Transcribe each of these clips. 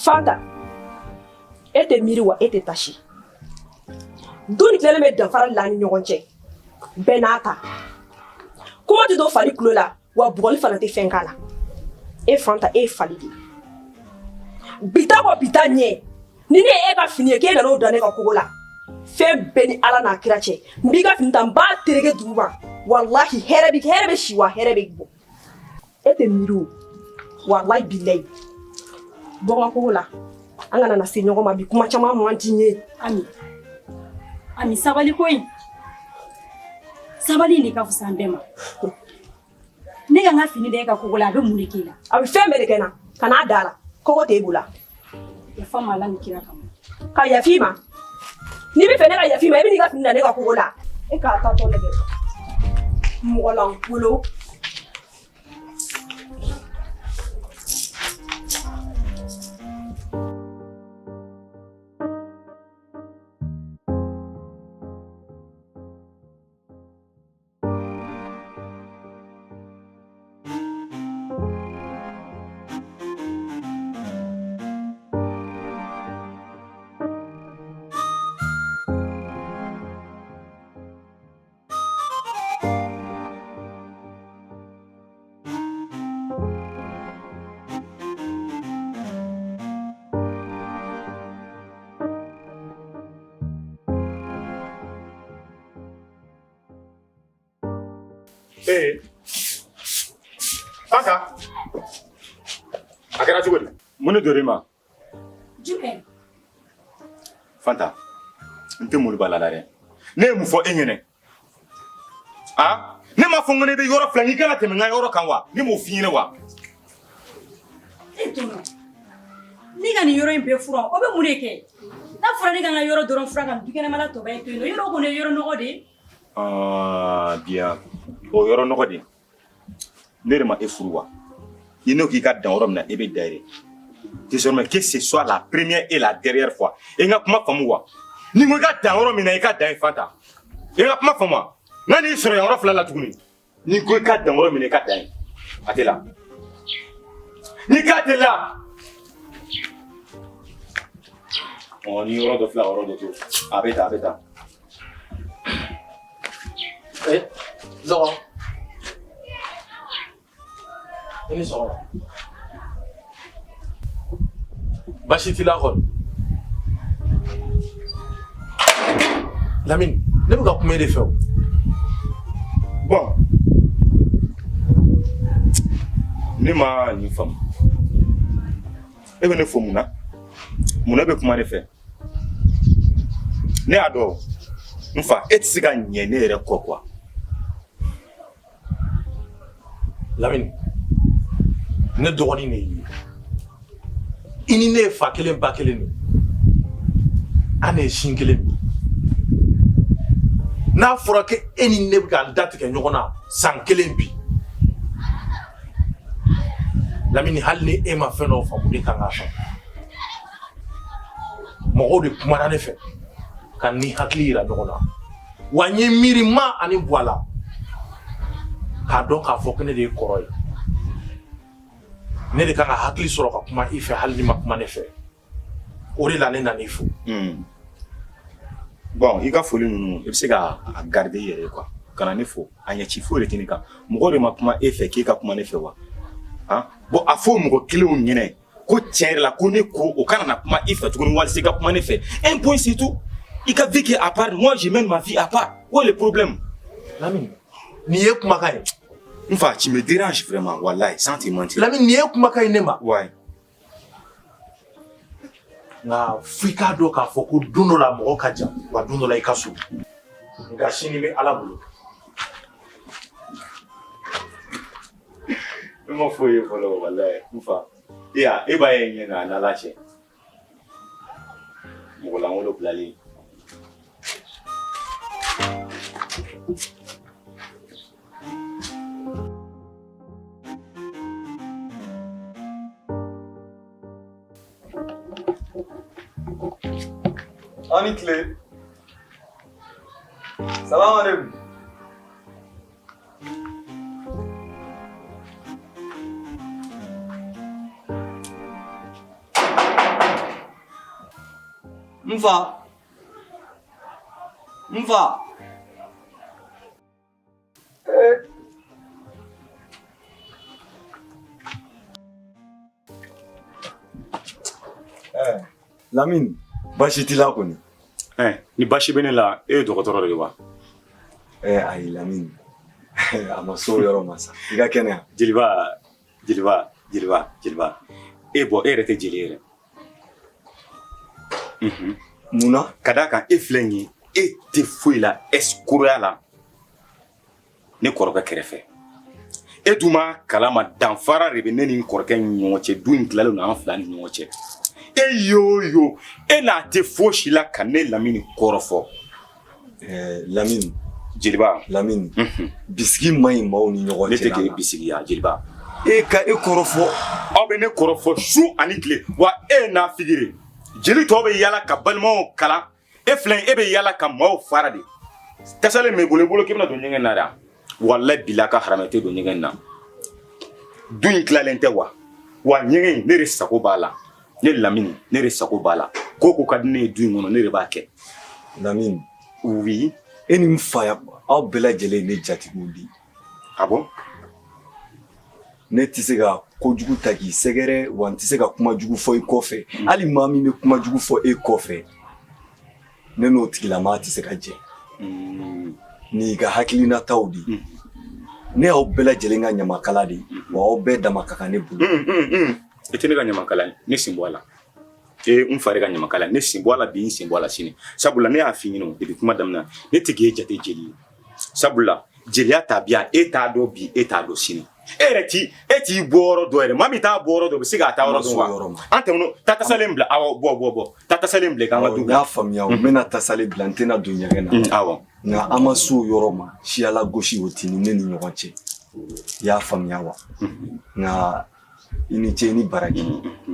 Fanta, e tɛ miiri wa e tɛ tasi. Du ni tilalen bɛ danfara la ni ɲɔgɔn cɛ. Bɛɛ n'a ta. Kuma tɛ don fali tulo la, wa bugɔli fana tɛ fɛn k'a la. E Fanta, e ye fali de ye. Bi ta kɔ bi ta ɲɛ. Ni ne ye e ka fini ye k'e nan'o da ne ka kogo la. Fɛn bɛɛ ni Ala n'a kira cɛ. N b'i ka fini ta n b'a tereke duguma. Walahi hɛrɛ bɛ si wa hɛrɛ bɛ bɔ. E tɛ miiri o. Walahi bilayi. Bɔ n ka kogo la. An kana na se ɲɔgɔn ma bi kuma caman man di n ye. Ami. Ami sabali koyi. Sabali in de ka fisa an bɛɛ ma. Ne ka n ka fini da e ka kogo la a bɛ mun de k'e la? A bɛ fɛn bɛɛ de kɛ n na. Kan'a da la. Kogo t'e bolo. Yafa n ma Ala ni kira kama. Ka yafa i ma. N'i bɛ fɛ ne ka yafa i ma, i bɛ n'i ka fini da ne ka kogo la. E k'a taatɔ lajɛ. Mɔgɔ lankolon. Ee Fanta, a kɛra cogo di? Mun de donn'i ma? Jumɛn? Fanta, n tɛ molobala la dɛ. Ne ye mun fɔ e ɲɛnɛ? A? Ne m'a fɔ n ko ne bɛ yɔrɔ fila, n k'i kana tɛmɛ n ka yɔrɔ kan wa? Ne m'o f'i ɲɛnɛ wa? E tɔnɔ, ne ka nin yɔrɔ in bɛɛ furan, o bɛ mun de kɛ? N'a fɔra ne ka n ka yɔrɔ dɔrɔn furan ka dukɛnɛmala tɔba in to yen nɔ, yɔrɔ kɔni ye yɔrɔ nɔgɔ de ye. Ah, bien. O yɔrɔ nɔgɔ de. Ne de ma e furu wa? Ni ne k'i ka dan yɔrɔ min na, e bɛ dan yen. Désormais, que ce soit la première et la dernière fois. E n ka kuma faamu wa? Ni n ko i ka dan yɔrɔ min na, i ka dan yen Fanta. E n ka kuma faamu wa? N ka n'i sɔrɔ yan yɔrɔ fila la tuguni. Ni n ko i ka dan yɔrɔ min na, i ka dan yen. A tɛ la. N'i k'a tɛ la. Ɔ ni yɔrɔ dɔ filɛ, yɔrɔ dɔ to. A bɛ tan, a bɛ tan. Eh, Zɔgɔ. I ni sɔgɔma. Baasi t'i la kɔni. Lamini, ne bɛ ka kuma e de fɛ o. Bon. Ne ma nin faamu. E bɛ ne fo mun na? Mun na e bɛ kuma ne fɛ? Ne y'a dɔn n fa e tɛ se ka ɲɛ ne yɛrɛ kɔ quoi. Lamini, ne dɔgɔnin de y'i ye. I ni ne ye fa kelen ba kelen de ye. An de ye sin kelen min. N'a fɔra ko e ni ne bɛ k'an datigɛ ɲɔgɔn na san kelen bi. Lamini, hali ni e ma fɛn dɔw faamu, ne kan k'a faamu. Mɔgɔw de kumana ne fɛ ka ni hakili yira ɲɔgɔn na. Wa n ye miiri ma ani bɔ a la k'a dɔn k'a fɔ ko ne de ye kɔrɔ ye. Ne de kan ka hakili sɔrɔ ka kuma i fɛ hali n'i ma kuma ne fɛ. O de la ne nan'i fo. Bon, i ka foli ninnu, i bɛ se ka a garder i yɛrɛ ye quoi. Kana ne fo, a ɲɛ ci foyi de tɛ ne kan. Mɔgɔ de ma kuma e fɛ k'e ka kuma ne fɛ wa? Han? Bon, a fɔ mɔgɔ kelenw ɲɛnɛ ko tiɲɛ yɛrɛ la ko ne ko o kana na kuma i fɛ tuguni walasa i ka kuma ne fɛ. Un point c'est tout. I ka vie kɛ à part, moi je mène ma vie à part. Où est le problème? Lamini, nin ye kumakan ye. N fa, tu me déranges vraiment, wallahi, sans te mentir. Lamini, nin ye kumakan ye ne ma. Ouais. Nka f'i k'a dɔn k'a fɔ ko don dɔ la mɔgɔ ka jan wa don dɔ la i ka surun. Nka sini bɛ Ala bolo. Ne ma foyi ye fɔlɔ walayi n fa. E y'a e b'a ye ɲɛ na a n'Ala cɛ. Mɔgɔ lankolon bilalen. Aw ni tile. Salam alaikum. N fa. N fa. Eh, Lamini, baasi t'i la kɔni? Eh, ni baasi bɛ ne la, e ye dɔgɔtɔrɔ de ye wa? Eh, ayi Lamini. A ma s'o yɔrɔ ma sa. I ka kɛnɛ? Jeliba, jeliba, jeliba, jeliba. E bɔ, e yɛrɛ tɛ jeli yɛrɛ. Mun na? Ka d'a kan e filɛ nin ye, e tɛ foyi la escroc la ne kɔrɔkɛ kɛrɛfɛ. E dun b'a kalama danfara de bɛ ne ni n kɔrɔkɛ ni ɲɔgɔn cɛ, du in tilalen don an fila ni ɲɔgɔn cɛ. E y'o yo, e n'a tɛ fosi la ka ne Lamini kɔrɔfɔ. Eh, Lamini. Jeliba. Lamini. Bisigi man ɲi maaw ni ɲɔgɔn cɛ. Ne tɛ k'e bisigiya jeliba. E ka e kɔrɔfɔ. Aw bɛ ne kɔrɔfɔ su ani tile wa e ye nafigi de. Jeli tɔw bɛ yala ka balimaw kalan, e filɛ e bɛ yala ka maaw fara de. Tasalen b'i bolo, i bolo k'i bɛna don ɲɛgɛn na dɛ. Walayi bila ka haramɛ tɛ don ɲɛgɛn na. Du in tilalen tɛ wa? Wa ɲɛgɛn in ne de sago b'a la. Ne Lamini, ne de sago b'a la. Ko ko ka di ne ye du in kɔnɔ, ne de b'a kɛ. Lamini. Oui. E ni n fa aw bɛɛ lajɛlen ye ne jatigiw de ye. Ah bon? Ne tɛ se ka kojugu ta k'i sɛgɛrɛ wa n tɛ se ka kuma jugu fɔ i kɔfɛ. Hali maa min bɛ kuma jugu fɔ e kɔfɛ, ne n'o tigilamaa tɛ se ka jɛ. N'i ka hakilinataw de ye. Ne y'aw bɛɛ lajɛlen ka ɲamakala de ye wa aw bɛɛ dama ka kan ne bolo. I tɛ ne ka ɲamakala ye, ne sen bɔ a la. E n fa ka ɲamakala, ne sen bɔ a la bi, n sen bɔ a la sini. Sabula ne y'a f'i ɲɛna depuis kuma daminɛ, ne tɛ k'e jate jeli ye. Sabula jeliya tabiya, e t'a dɔn bi, e t'a dɔn sini. E yɛrɛ ti e t'i bɔ yɔrɔ dɔn yɛrɛ. Maa min t'a bɔ yɔrɔ dɔn, o bɛ se k'a taa yɔrɔ dɔn wa? An tɛmɛn'o, taa tasalen bila. Awɔ, bɔ bɔ bɔ. Taa tasalen bila k'an ka du. N y'a faamuya, n bɛna tasalen bila, n tɛna don ɲɛgɛn na. Awɔ. Nka an ma s'o yɔrɔ ma, siyala gosi o t'i ni ne ni ɲɔgɔn cɛ. I y'a faamuya wa? Nka i ni ce, i ni baraji,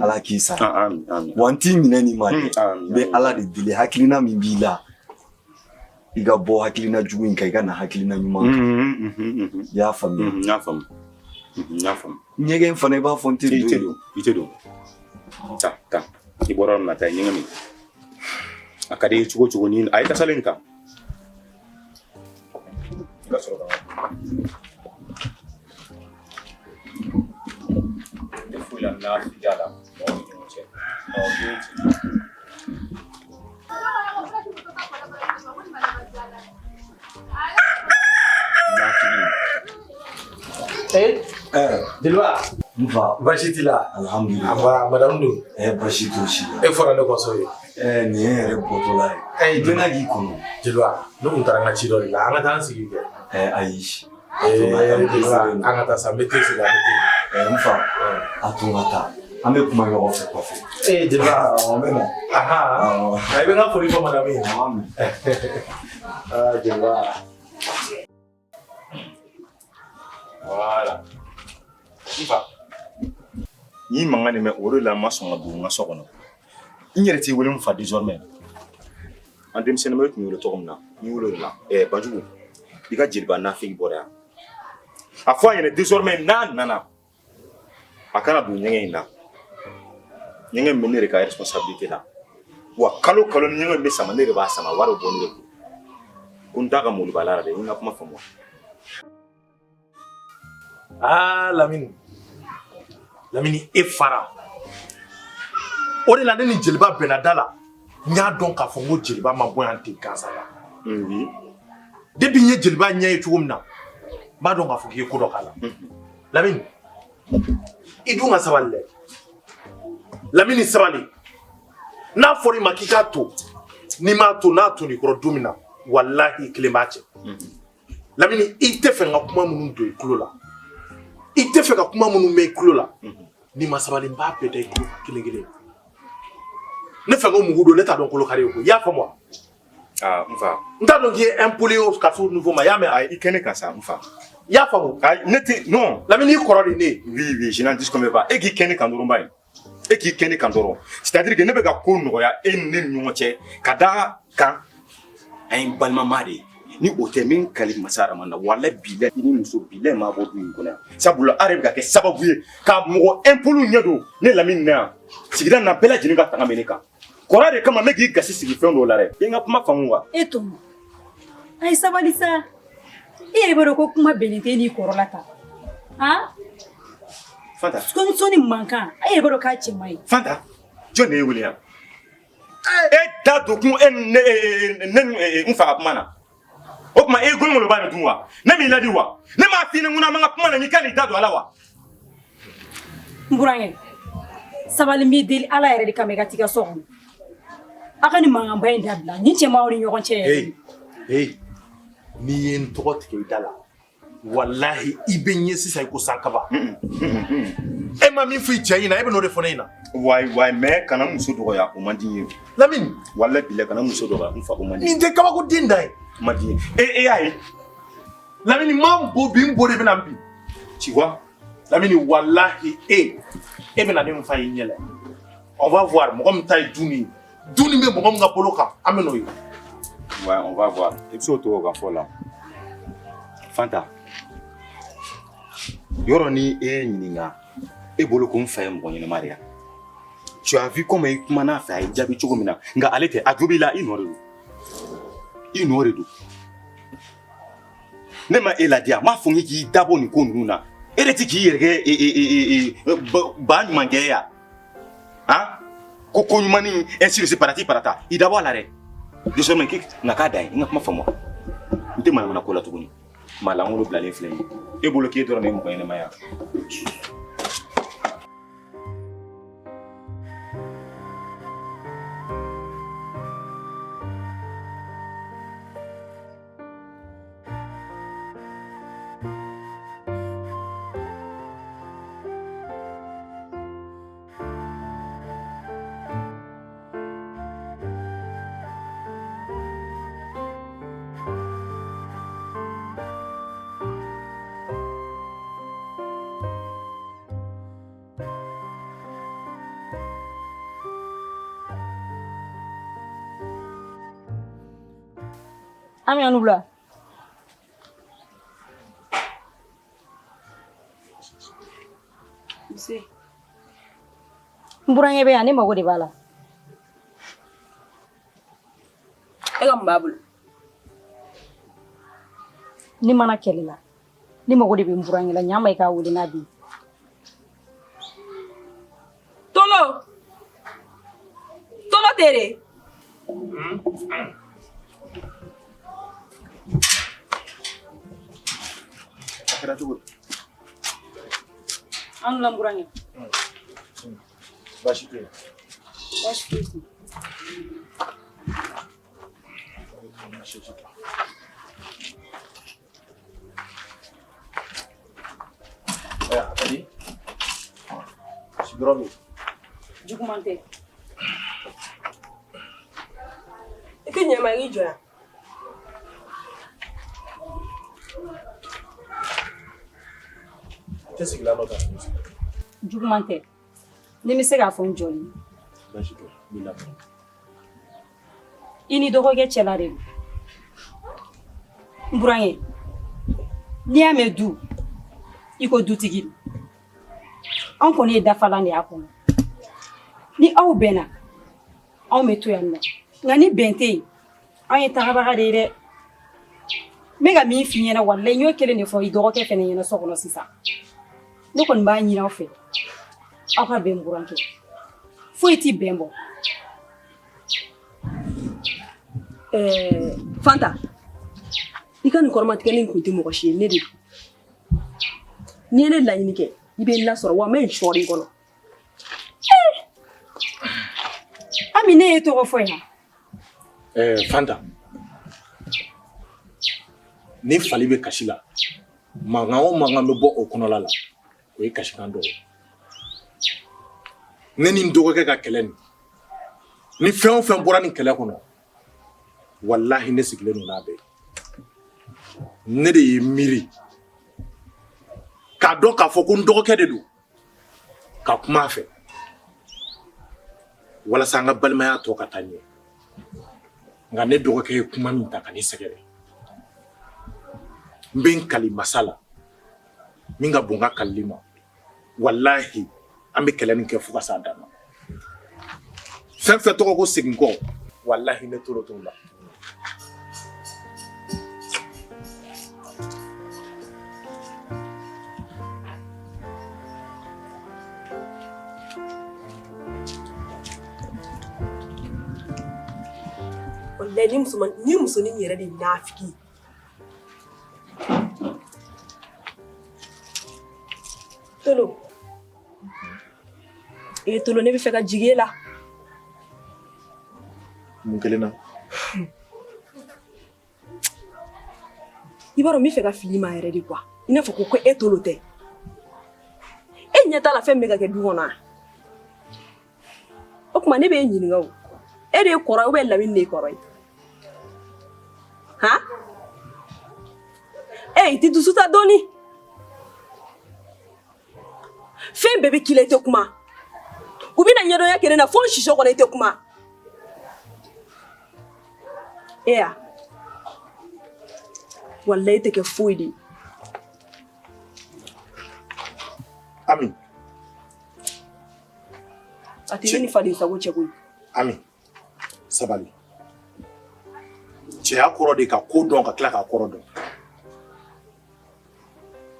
Ala k'i sara. Wa n t'i minɛ nin ma dɛ, n bɛ Ala de deli, hakilina min b'i la, i ka bɔ hakilina jugu in kan, i ka na hakilina ɲuman kan. I y'a faamuya? N y'a faamu, n y'a faamu. Ɲɛgɛn fana, i b'a fɔ n tɛ don. I tɛ don, i tɛ don. Ta ta, i bɔra yɔrɔ min na, taa ɲɛgɛn min. A ka di i ye cogo o cogo, ni a ye tasalen ta. I ka sɔrɔ ka tɛ foyi la n'a fija la mɔgɔw ni ɲɔgɔn cɛ. Ɔ, den ci. Eh, jeliba. N fa. Baasi t'i la? Alhamdulilah. Aba, madame dun? Eh, baasi t'o si la. E fɔra ne kɔ so ye. Eh, nin ye n yɛrɛ bɔtɔla ye. Eh, n bɛna k'i kɔnɔ. Jeliba, ne kun taara n ka ci dɔ de la. An ka taa an sigi kɛ. Eh, ayi. Eh, jeliba, an ka taa sa, n bɛ te sigi, an bɛ te. Eh, n fa, a to n ka taa. An bɛ kuma ɲɔgɔn fɛ kɔfɛ. Eh, jeliba. Awɔ, n bɛ na. Ahan. Awɔ. I bɛ n ka foli fɔ madame ye. Ah, jeliba. Voilà. N fa. N y'i mankan de mɛn, o de la n ma sɔn ka don n ka so kɔnɔ. N yɛrɛ t'i wele n fa désormais. An denmisɛnnin bɛ tun wele cogo min na, n y'i wele o de la. Ɛɛ Banjugu, i ka jeliba nafigi bɔra yan. A fɔ a ɲɛna désormais n'a nana, a kana don ɲɛgɛn in na. Ɲɛgɛn bɛ ne de ka responsabilité la. Wa kalo kalo ni ɲɛgɛn bɛ sama, ne de b'a sama, wari bɛ bɔ ne de kun. Ko n t'a ka molobala la dɛ, n ka kuma faamu wa? Ah, Lamini. Lamini, e fara. O de la ne ni jeliba bɛnna da la. N y'a dɔn k'a fɔ n ko jeliba ma bɔ yan ten gansan na. Oui. Depuis n ye jeliba ɲɛ ye cogo min na, n b'a dɔn k'a fɔ k'i ye ko dɔ k'a la. Lamini, i dun ka sabali dɛ. Lamini, sabali. N'a fɔra i ma k'i k'a to, n'i m'a to, n'a to n'i kɔrɔ don min na, walahi i kelen b'a cɛ. Lamini, i tɛ fɛ n ka kuma minnu don i tulo la, i tɛ fɛ ka kuma minnu mɛn i tulo la, n'i ma sabali n b'a bɛɛ da i tulo kelen kelen. Ne fɛ ko mugu don, ne t'a dɔn kolo kari ye koyi, i y'a faamu wa? Aa, n fa. N t'a dɔn k'i ye impoli ye ka s'o niveau ma, i y'a mɛn? Ayi, i kɛ ne kan sa, n fa. I y'a faamu? Ayi, ne tɛ, non. Lamini, i kɔrɔ de ye ne ye. Oui, oui, je n'en disconviens pas. E k'i kɛ ne kan dɔrɔn ba ye. E k'i kɛ ne kan dɔrɔn. C'est-à-dire que ne bɛ ka ko nɔgɔya e ni ne ni ɲɔgɔn cɛ ka da kan an ye balimama de ye. Ni o tɛ, min kali masa Arama na, walayi bilayi, i ni muso bilayi maa bɔ du in kɔnɔ yan. Sabula a yɛrɛ bɛ ka kɛ sababu ye ka mɔgɔ impoli ɲɛ don ne Lamini na yan. Sigida na bɛɛ lajɛlen ka tanga bɛ ne kan. Kɔrɔ de kama n bɛ k'i gasi sigi fɛn dɔw la dɛ. I n ka kuma faamu wa? E tɔnɔ, a ye sabali sa. E yɛrɛ b'a dɔn ko kuma bɛnnen tɛ n'i kɔrɔ la tan. Han? Fanta. Sɔni mankan, e yɛrɛ b'a dɔn k'a cɛ man ɲi. Fanta, jɔn de y'e wele yan? E da don kun e ne ne n fa ka kuma na. O tuma e golonkolo b'a de dun wa? Ne m'i ladi wa? Ne m'a f'i ɲɛna ko n'an ka kuma na n'i ka n'i da don a la wa? N burankɛ, sabali n b'i deli Ala yɛrɛ de kama i ka t'i ka so kɔnɔ. Aw ka nin mankanba in dabila, nin cɛ m'aw ni ɲɔgɔn cɛ yɛrɛ. Hey, hey, n'i ye n tɔgɔ tigɛ i da la, walahi i bɛ n ye sisan i ko sankaba. E ma min fɔ i cɛ ɲɛna, e bɛ n'o de fɔ ne ɲɛna. Wayi wayi, mais kana muso dɔgɔya, o man di n ye. Lamini. Walahi bilahi kana muso dɔgɔya, n fa o man di. Nin tɛ kabako den da ye. O man di n ye. E y'a ye. Lamini ma n bo bi, n bo de bɛ na n bin. Tu vois? Lamini walahi e bɛna ne min fa y'i ɲɛ la. On va voir mɔgɔ min ta ye dunni ye. Dunni bɛ mɔgɔ min ka bolo kan, an bɛ n'o ye. Ouais, on va voir. I bɛ se k'o to o ka fɔ la. Fanta, yɔrɔ ni e ye ɲininka, e bolo ko n fa ye mɔgɔ ɲɛnama de ye. Tu as vu comment i kumana a fɛ, a ye jaabi cogo min na. Nka ale tɛ, a jo b'i la, i nɔ de don. I nɔ de don. Ne ma e ladiya, n m'a fɔ n k'i dabɔ nin ko ninnu na. E de tɛ k'i yɛrɛ kɛ ba ɲumankɛ ye yan. Han? Ko ko ɲuman ni ainsi de suite patati patata. I dabɔ a la dɛ. Désormais nka k'a dan ye, n ka kuma faamu. N tɛ manamana ko la tuguni. Maa lankolon bilalen filɛ nin ye. E bolo k'e dɔrɔn de ye mɔgɔ ɲɛnama ye. Ami an wula. Nse. N burankɛ bɛ yan, ne mago de b'a la. E ka mun b'a bolo? Ne mana kɛlɛ la, ne mago de bɛ n burankɛ la, ɲa ma i k'a wele n'a bɛ yen. Tolo! Tolo tere! A kɛra cogo di? An wula n burankɛ. Baasi tɛ yen. Baasi foyi tɛ yen. A ka di? Sigiyɔrɔ bɛ yen. Juguman tɛ. I tɛ ɲɛ ma, i k'i jɔ yan. I tɛ sigilan dɔ ta? Juguman tɛ. Ni n bɛ se k'a fɔ n jɔlen. Baasi tɛ, n b'i lamɛn. I ni dɔgɔkɛ cɛla de don. N burankɛ, n'i y'a mɛn du, i ko dutigi. Anw kɔni ye dafalan de y'a kɔnɔ. Ni aw bɛnna, anw bɛ to yan nɔ. Nka ni bɛn tɛ yen, anw ye tagabaga de ye dɛ. N bɛ ka min f'i ɲɛna, walayi n y'o kelen de fɔ i dɔgɔkɛ fɛnɛ ɲɛna so kɔnɔ sisan. Ne kɔni b'a ɲini aw fɛ, aw ka bɛn burankɛ. Foyi t'i bɛn bɔ. Fanta, i ka nin kɔrɔmatigɛli in kun tɛ mɔgɔ si ye, ne de don. N'i ye ne laɲini kɛ, i bɛ n lasɔrɔ wa n bɛ n sɔɔri i kɔnɔ. Ami, ne ye tɔgɔ fɔ yan. Fanta, ni fali bɛ kasi la, mankan o mankan bɛ bɔ o kɔnɔla la, o ye kasikan dɔ ye. Ne ni n dɔgɔkɛ ka kɛlɛ nin, ni fɛn o fɛn bɔra nin kɛlɛ kɔnɔ, walahi ne sigilen don n'a bɛɛ ye. Ne de ye miiri k'a dɔn k'a fɔ ko n dɔgɔkɛ de don, ka kuma a fɛ walasa an ka balimaya tɔ ka taa ɲɛ. Nka ne dɔgɔkɛ ye kuma min ta ka ne sɛgɛrɛ, n bɛ n kali masa la min ka bon n ka kalili ma, walahi an bɛ kɛlɛ nin kɛ fo ka s'a dan na. Fɛn fɛn tɔgɔ ko segin kɔ, walahi ne toro t'o la. Wallahi ni musoman ni musonin yɛrɛ de nafiki. Tolo. E Tolo, ne bɛ fɛ ka jigin e la. Mun kelen na? I b'a dɔn n bɛ fɛ ka fili ma yɛrɛ de quoi. I n'a fɔ ko e Tolo tɛ. E ɲɛ t'a la fɛn min bɛ ka kɛ du kɔnɔ wa? O tuma ne b'e ɲininka o. E de ye kɔrɔ ye ou bien Lamini de ye kɔrɔ ye? Han? E i tɛ dusu ta dɔɔni. Fɛn bɛɛ bɛ k'i la i tɛ kuma. U bɛna ɲɛdɔnya kɛ ne na fo n siso kɔnɔ i tɛ kuma. E ya. Walayi e tɛ kɛ foyi de ye. Ami. A tɛ ne ni faden sago cɛ koyi. Ami, sabali. Cɛya kɔrɔ de ka ko dɔn ka tila k'a kɔrɔ dɔn.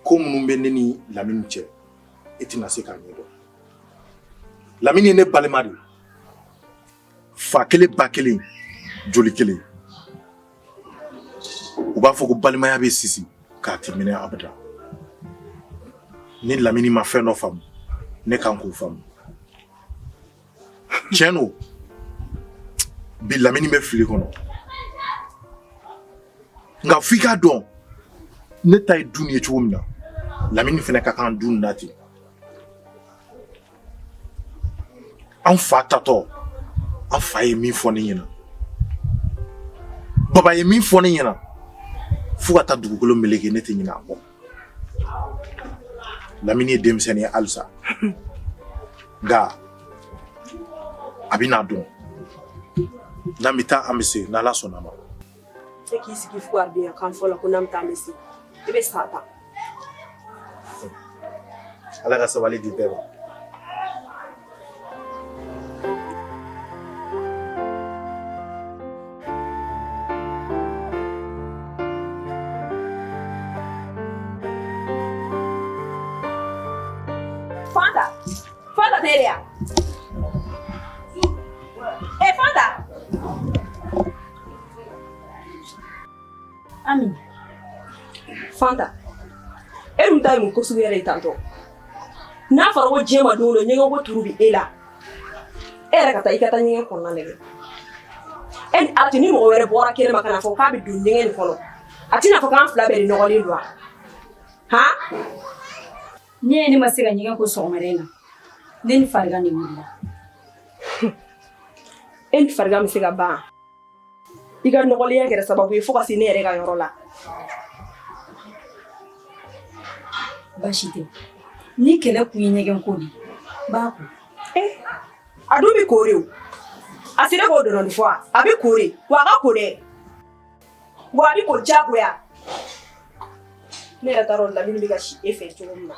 Ko minnu bɛ ne ni Lamini cɛ, e tɛna se k'a ɲɛdɔn. Lamini ye ne balima de ye. Fa kelen, ba kelen, joli kelen. U b'a fɔ ko balimaya bɛ sisi k'a ti minɛ abada. Ni Lamini ma fɛn dɔ faamu, ne kan k'o faamu. Tiɲɛ don, bi Lamini bɛ fili kɔnɔ. Nka f'i k'a dɔn, ne ta ye du nin ye cogo min na, Lamini fana ka kan du nin na ten. An fa tatɔ, an fa ye min fɔ ne ɲɛna, baba ye min fɔ ne ɲɛna, fo ka taa dugukolo meleke ne tɛ ɲinɛ a kɔ. Lamini ye denmisɛnnin ye halisa, nka a bɛna dɔn. N'an bɛ taa an bɛ se, n'Ala sɔnna a ma. E k'i sigi fugaridenya kan fɔ la ko n'an bɛ taa an bɛ se. E bɛ sa ta. Ala ka sabali di bɛɛ ma. Fanta, Fanta tɛ de ya? E Fanta. Ami. Fanta, e dun ta ye mun ko sugu yɛrɛ ye tantɔ? N'a fɔra ko diɲɛ ma don o don ɲɛgɛn ko turu bɛ e la. E yɛrɛ ka taa i ka taa ɲɛgɛn kɔnɔna lajɛ. E ni Ala cɛ ni mɔgɔ wɛrɛ bɔra kɛnɛ ma ka na fɔ k'a bɛ don ɲɛgɛn nin kɔnɔ, a tɛna fɔ k'an fila bɛɛ de nɔgɔlen don wa? Han? Ne ye ne ma se ka ɲɛgɛn ko sɔgɔmada in na. Ne ni farigan de wulila. E ni farigan bɛ se ka ban. I ka nɔgɔlenya kɛra sababu ye fo ka se ne yɛrɛ ka yɔrɔ la. Baasi tɛ. Ni kɛlɛ kun ye ɲɛgɛn ko de ye, n b'a ko. A dun bɛ ko de o. A sera k'o dɔrɔn fɔ a? A bɛ ko de, wa a ka ko dɛ. Wa a bɛ ko diyagoya. Ne yɛrɛ t'a dɔn Lamini bɛ ka si e fɛ cogo min na.